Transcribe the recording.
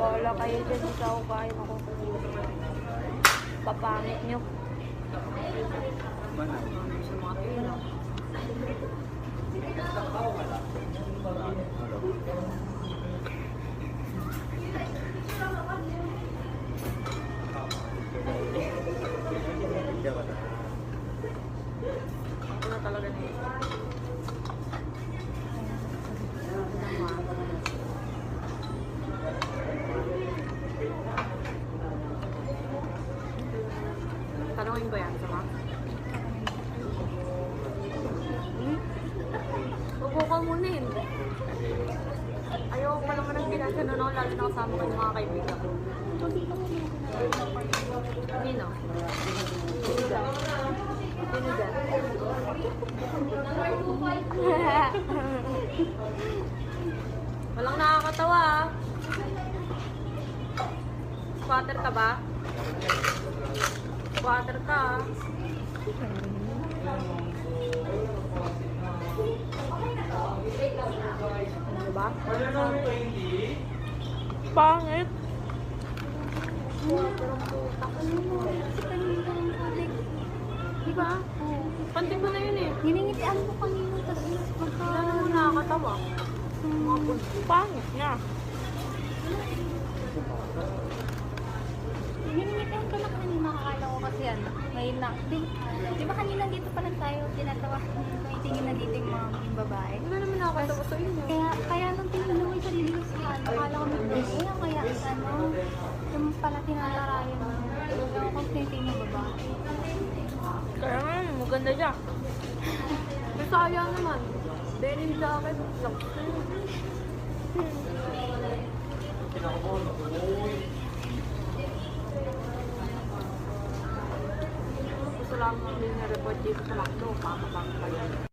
Wala kayo dyan, isa ako kain ako. Papangit nyo. Sa mga pila. Ako na talaga na. Tanungin ko yan, sama? Hmm? Upo ka muna eh. Ayoko pa naman ng ginaganon ako, lalo na kasama ko yung mga kaibigan ko. Nino? Sino dyan? Walang nakakatawa ah. Squatter ka ba? Squatter ka ah. Ano ba? Pangit. Squatter ang puta. Kasi kanina ang kulay. Di ba? Pantin ko na yun eh. Niningitian ko kanina, tapos pagka. Wala namang nakakatawa. Mga bullshit. Pangit na. Niningitian ko na kanina, akala ko kasi ano, may na, di ba kanina dito pa lang tayo tinatawa, tumitingin na dito yung mga yung babae. Wala naman nakakatawa sa inyo. Kaya nung tinignan ko yung sarili ko sa ano, akala ko may eh, kaya ano, yung pala tinatarayan mo. Ewan ko tinitingin yung babae. Kaya nga, maganda siya. Pero sayang naman. Denim jacket. Lakas na yun. Gusto lang din na report dito sa McDo. Papapang pa yan.